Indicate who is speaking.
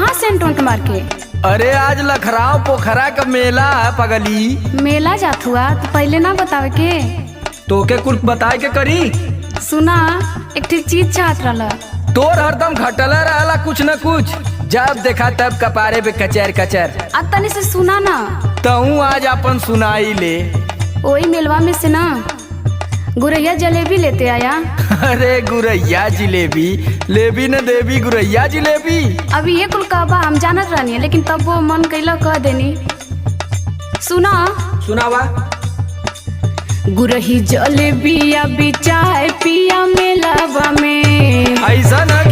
Speaker 1: कहाँ सेंट उंट मार के?
Speaker 2: अरे आज लखराव पोखरा का मेला है पगली।
Speaker 1: मेला जात हुआ तो पहले ना बतावे के?
Speaker 2: तोके कुल बताए के करी।
Speaker 1: सुना, एक ठे चीज चाहत रहल।
Speaker 2: तोर हरदम घटला रहला कुछ न कुछ, जब देखा तब कपारे पे कचर कचर।
Speaker 1: आ तनी से सुना ना।
Speaker 2: तहू आज अपन सुनाई ले।
Speaker 1: वही मेलवा में से ना गुरैया जलेबी लेते आया।
Speaker 2: अरे गुरैया जिलेबी लेबी न देबी गुरैया जिलेबी।
Speaker 1: अभी ये कुल कहबा हम जानत रहनी, लेकिन तब वो मन कैला कह देनी। सुना।
Speaker 2: सुनावा।
Speaker 1: गुरही जलेबिया बिचाय पिया मेलावा में।
Speaker 2: ऐसा न